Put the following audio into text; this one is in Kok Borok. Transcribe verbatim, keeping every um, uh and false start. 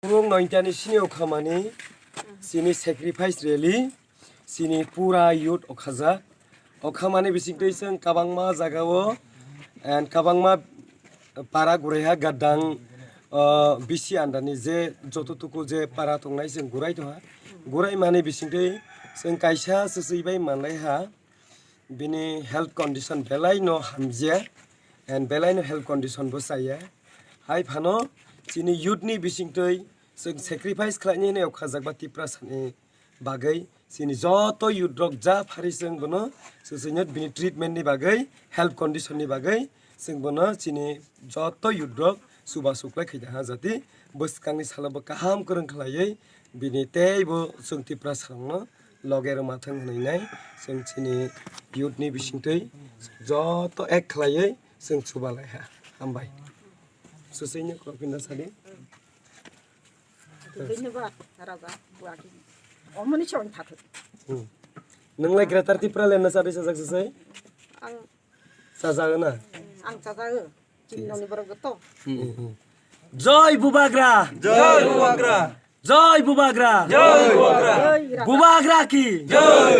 Kurung nointa ni sini okhamani, sini sacrifice rally, sini pura youth okhajak. Okhamani bisingtwi chwng kabangma jagao and kabangma para guraiha gadang, uh, bisi andani je joto tuku je para tongnai chwng gurai tongha. Gurai mani bisingtwi chwng kaisa swchwi bai manlaiha. Bini health condition belai no hamjia and belai no health condition bo chaya. Hai phano chini youth ni bisingtwi chwng sacrifice khlainai hinwi okhajakba Tiprasa ni bagwi chini joto youth rok ja phari chwng bono swchwino bini treatment ni bagwi, health condition ni bagwi chwng bono chini joto youth rok chubachu khlai khaida ha jati bwskangni salo bo kaham kwrwng khlaiwi bini teibo chwng Tiprasa rokno loge rwma thang hwnwi nai chwng chini youth ni bisingtwi joto ek khlaiwi chwng chuba lai ha. Hambai. Swchwino kokpinda sadi. Dhonyobad, raja, buagi. Omoni chong thathuk. Hmm. Nwnglai Greater Tipraland no sadi sajak swchwi? Ang Sajak na? Ang sajak. Chini noni borok to. Hmm, hmm. Joy Bubagra! Joy Bubagra! Joy Bubagra! Joy Bubagra! Joy Raja. Bubagra ki! Joy!